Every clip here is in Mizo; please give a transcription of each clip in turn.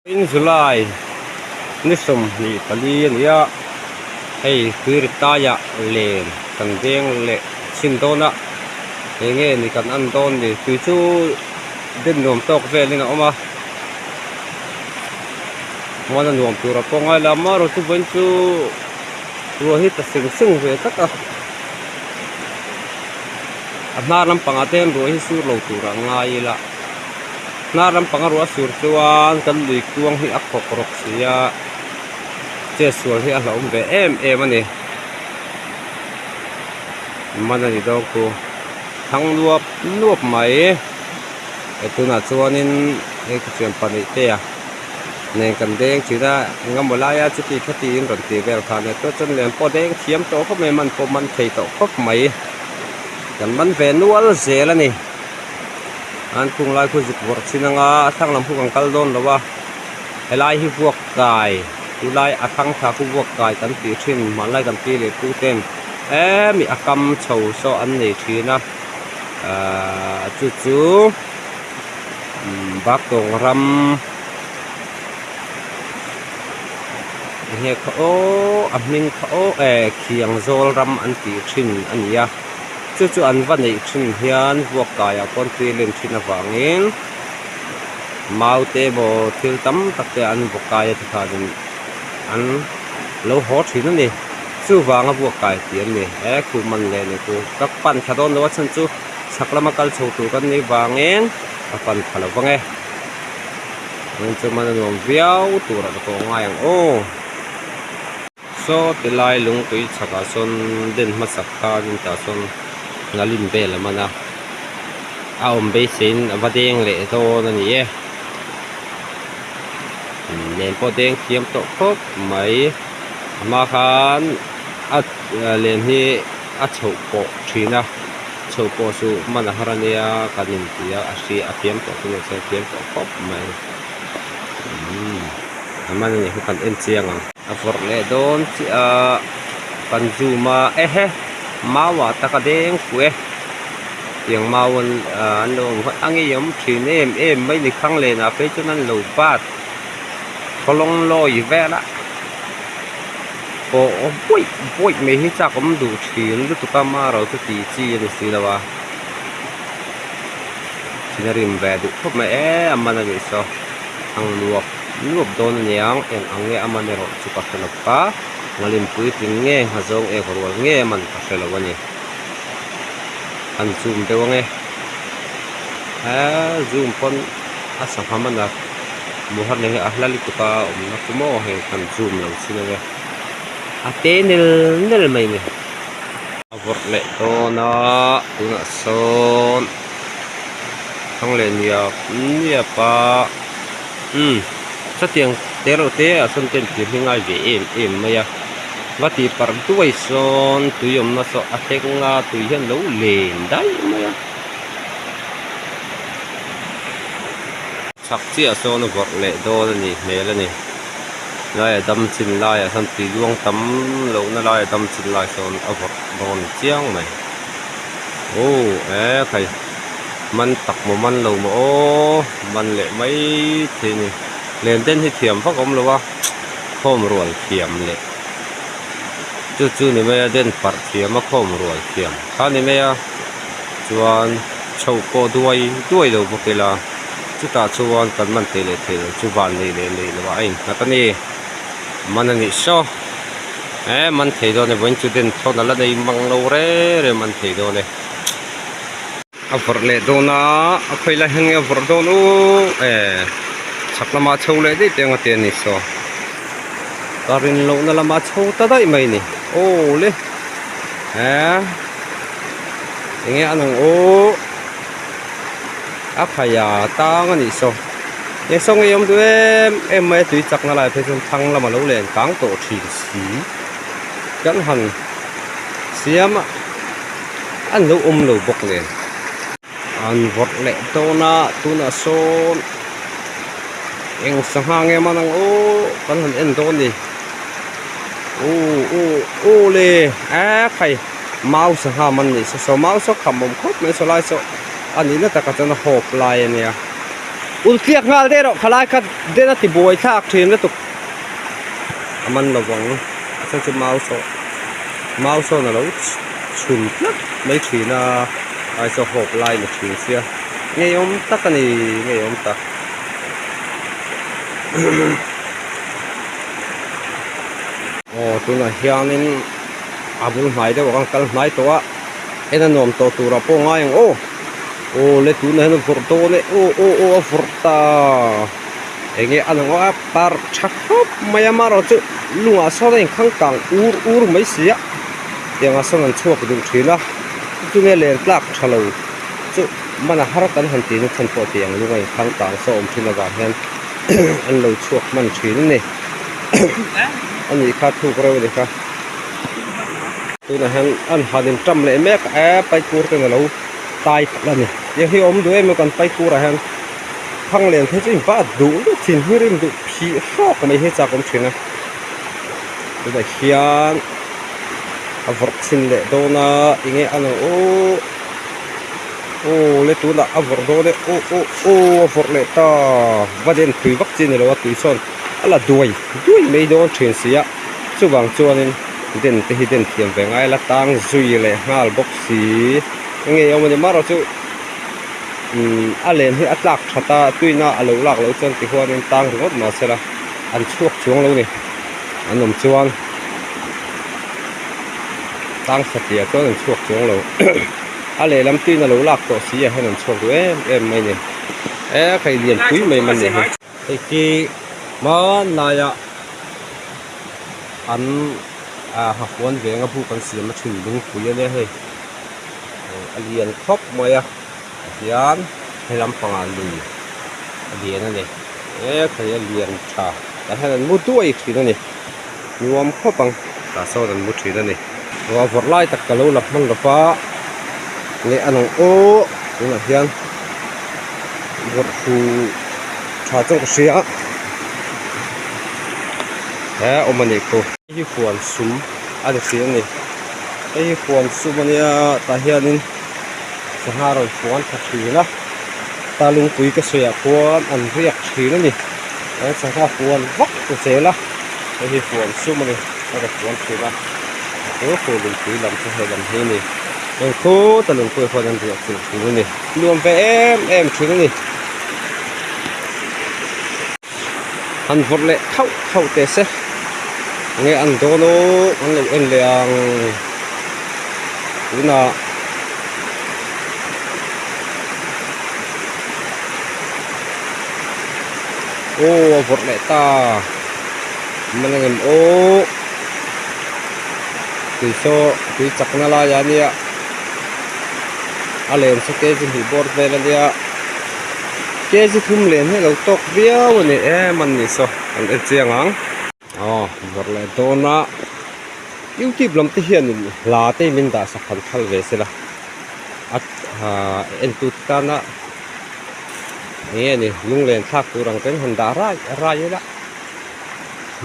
In July ni 24 a ni a, hei Tuiritaiah len kan veng leh chhin dawn a, eng nge ni kan en dawn ni tui chu den nuam tawk velin a awm a, muan a nuam tur a pawh ngai lo a, amaherawhchu chu vawiin chu ruah hi ta seng seng ve tlat a, a hnar lampangah te hian ruah hi sur lo tur a ngai ila. Hnar lampanga ruah sur chuan kan lui kuang hi a khawk rawk si a, chetsual hi a hlauhawm ve em em a ni. Man a ni dawn khu thang nuap nuap mai he tunah chuanin hei ka thian pahnih te a nen kan deng thin a eng emaw laia chuti khati in rawn tih vel khan e chuan lem pawh deng thiam tawh khawp mai man pawh man thei tawh khawp mai kan man ve nual zel a ni. An khung lai khu zuk vawrh chin anga a thlang lam khu kan kal dawn lo a helai hi vuak kai tulai a thlang thla khu vuak kai kan tih thin hmanlai kan pi leh pu ten emi a kam chho saw an nei thin a ahh chu chu baktawng ram enge kha aw a hming kha aw eh khiang zawl ram an tih thin a ni a. Chu chu an va neih thin hian vuak kaiah pawn tui a len thin avangin mau te emaw thil tam tak te an vaw kai a tikhanin an lo haw thin a ni. Chuvanga vuak kai tih an ni. E khu man leh ni chu ka pan thla dawn lo a chhan chu chhak lama kal chho tur kan nih vangin ka pan thla lo vang e. Chuan chu man a nuam viau turah ka pawh ngai ang aw. Saw ti lai lungtui chhakah sawn den hmasak kha in tah sawn ngalin vel a man a, a awm beiseiin a va deng leh dawn a ni e. Len pawh deng thiam tawh khawp mai, a hma khan a len hi a chhoh pawh thin a, chhoh pawh chu hman a har a nia kan inti a, a hria a thiam tawh chu mahse a thiam tawh khawp mai. A man a nih kha kan en chiang ang. A vawrh leh dawn chiah a kan zoom a ehe mau ah tak a deng fuh e tiang mau an an lo awm a ngei awm thin em em mai ni khang len ah phei chuan an lo bat khawlawng lawi vel a pawh buaih buaih mai hi chak awm duh thin lutuk a marawh chu tih chi a ni si lo a thin a rim ve duh khawp mai e a man a nih saw ang nuap. Nuap dawn a niang, eng ang nge a man erawh chu ka hre lo va, ngalim puitling nge nghazawng ek rual nge a man ka hre lo a ni. An zoom deuh ange, he zoom pawn a sangha man a muhar leh hi a hla lutuk a awmna chu maw hei kan zoom lo chin ange, a te nel nel mai a ni. A vawrh leh dawn a, tunah sawn thang leh niap niap a. Umm chutiang te reuh te ah sawn ten thir hi ngai ve em em mai a va tih parh duai sawn tui awmna saw a thleng a tui hian lo len daih mai a chhak chiah sawn a vawrh leh dawn a nih hmel a ni laiah dam chin laiah sawn tui luang tam lohna laiah dam chin lai sawn a vawrh dawn chiang mai aw ekhai. Man tak maw man lo maw aw man leh mai thei a ni len den hi thiam vak a awm lo a khawm rual thiam leh chu chu ni mai a den parh thiam a khawm rual thiam kha ni mai a chuan chho pawh duai duai lo bawk ila chutah chuan kan man thei leh thei lo chu van nei leh nei lo ah a innghat a ni man a nih saw e man thei dawn e vawiin chu den thawn a la nei mang lo reng reng man thei dawn e. A vawrh leh dawn a a khawi lai hian nge a vawrh dawn u e chhak lamah a chho leh daih teh ang a ti a ni saw ka rin lohna lamah a chho ta daih mai a ni aw le he enge an ang aw a khaia tang a nih saw eng saw nge awm duh em em mai a tui chakna lai phei chuan thlang lama lo len kang tawh thin si kan han siam a. An lo awm lo bawk nen an vawrh leh dawn a tunah sawn eng sangha nge man ang aw kan han en dawn a ni aw aw aw le a khai mau sangha man ni se saw mau saw kham awm khawp mai saw lai saw a nihna takah chuan a hawp lai a nia. Ul tliak nghal daih rawh khalai kha den a ti buai thlak thin lutuk a man lo vang a chhan chu mau saw mau sawn a lo chhun tlat mai thin a ai saw hawp lai ni thin sia ngeiawm tak a ni ngeiawm tak. Aw tunah hianin a bul hnai deuh ah khan kal hnai tawh a en a nuam tawh turah pawh ngai ang aw. Aw le tunah hian a vawrh dawn e aw aw aw a vawrh ta enge a lang a parh tha khawp mai a amaherawhchu lungah sawn a inkhang kang ur ur mai si a tiangah sawn an chhuak duh thin a chunge len tlak tha lo chu hman a har kan han tih na chhan pawh tiang lung a inkhang kang saw awm thin avang hian an lo chhuak hman thin a ni a nih kha thuk reuh a ni kha tunah hian an han inṭam leh mek a e paikur ten a lo. Tai palh a ni. Tiang hi a awm duh em kan pai kurah hian thang len phei chu inva duh lutuk thin hi rim duh phih hrawk mai hi chak awm thin a. Tunah hian a vawrh chhin leh dawn a enge a lang aw aw le tunah a vawrh dawn e aw aw aw a vawrh leh ta va den tui vak chi a ni lo a tui sawn a la duai duai mai dawn thin si a chuvang chuanin den te hi den thiam ve ngai la tang zui leh nghal bawk si. Enge awm a ni marawh chu umm a len hi a tlak that a tuina a lo lak loh chuan tihuanin tang ringawt mahsela an chhuak chuang lo ni an awm chuan tang satliah chuan an chhuak chuang lo a lehlam tuina lo lak tawh si ah hian an chhuak duh em em mai ni e khai lian pui mai man ni hi. Hei hi hmanlaiah an ah hahuan venga buk an siam a thin lungpui a nia hei. A lian khawp mai a tihian he lampangah lui a lian a ni e khai a lian tha tah hian an mu duai thin a ni nuam khawp ang tah sawn an mu thin a ni ruah vawrh lai tak ka lo la hman lo va leh a nang aw tunah hian vawrh hu tha chuan ka hria a he awm a nih khu hei hi huan sum a ni thin a ni. Hei hi huan sum a nia tah hianin sangha rawn fuan thla thin a ta lungpui ka sawiah khuan an riak thin a ni he sangha fuan vak zel a hei hi huan sum a ni a rawn fuan thin a chu khu lungpui lam chu hei lam hi a ni heng khawta lungpui ah khuan an riak chilh thin a ni nuam ve em em thin a ni. Han vawrh leh khauh khauh teh se enge an dawn aw an lo en leh ang tunah aw a vawrh leh ta man angem aw tui saw tui chakna laiah ania a len saw kg hnih bawr vel ania. Kg thum len hi a lo tawk viau a ni em a ni saw kan en chiang ang. Aw vawrh leh dawn a youtube lam te hian in hla te min dah sak han phal ve sela a ah entu te tana enge ni lunglen thlak tur ang ten han dah rai rai ila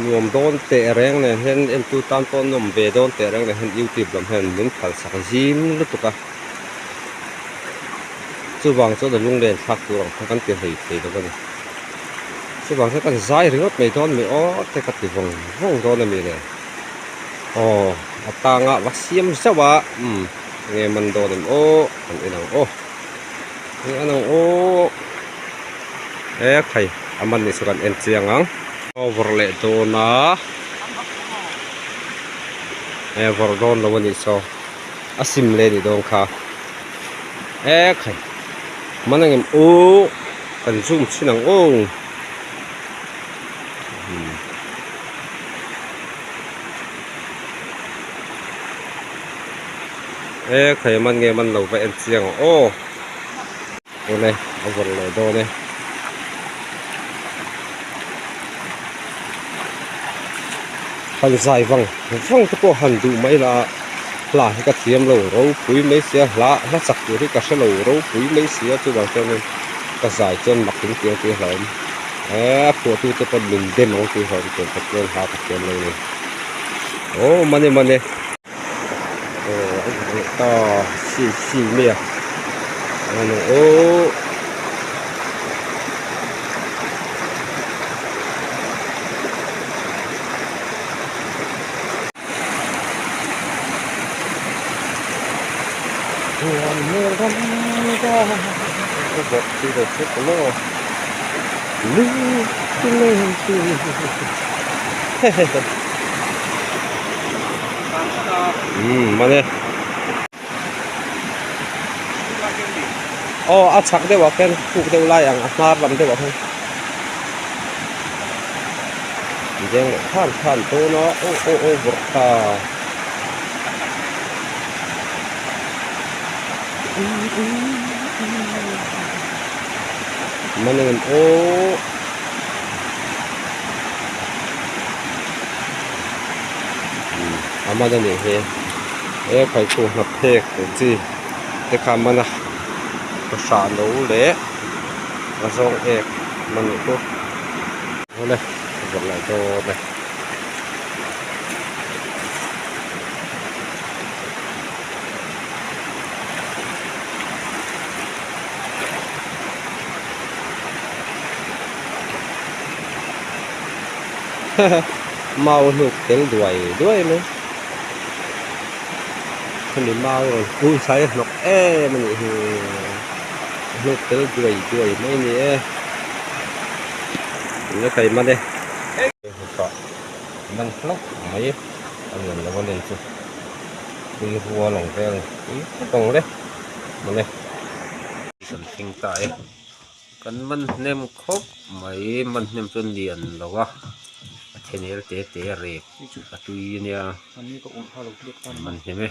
nuam dawn teh reng nen hian entu tan pawh an awm ve dawn teh reng nen hian youtube lam hian min phal sak zim lutuk a. Chuvang chuan a lunglen thlak tur ang kha kan ti hlei thei lo a ni. Chuvang chuan kan zai ringawt mai dawn mi aw te ka ti vawng vawng dawn a mi le. Aw a tanga va siam zauh a umm enge man dawn em aw kan en ang aw enge an ang aw e khai a man ni chu kan en chiang ang. Aw vawrh leh dawn a e vawrh dawn lo a nih saw. A sim leh ni dawn kha e khai man ang em u kan zoom chhin ang aw e khai man nge man lo va en chiang ang aw awle a vawrh leh dawn e. Han zai vang vang te pawh han duh mai la hla hi ka thiam lo ropui mai sia hla hla chak tur hi ka hre lo ropui mai sia chuvang chuanin ka zai chuan mak in tiang tih hlauhawm eee a phuahtu te pawh min dem ang tih hlauhawm tur khat chuan hla ka thiam lo ni aw mane mane aw a zuk leh ta si si mai a ano aw. Hmel ram ka zawrh tui lo che ta maw lung ti leng tu hehehe umm mawle aw a chhak deuh ah khian khuk deuh lai ang a hmar lam deuh ah khian deng leh khan khan dawn a aw aw aw vawrh ta. Man engem aw a man a nih hi he khaikhu hnap phek tur chi te kha a man a ka hrah no leh a zawng ek man nih chu awle zawrh leh dawn e. Mau hnuk tel duai duai mai hemi mau rawn ui sai hnawk em a nih hi hnuk tel duai duai mai a ni e la kai man e. Man hlauh mai a lian lo a len chu tui rual ang vel tui khawp ang le mawle kan thleng ta e kan man hnem khawp mai man hnem chu a lian lo a a thenel te te a rek a tui a nia man hnem e.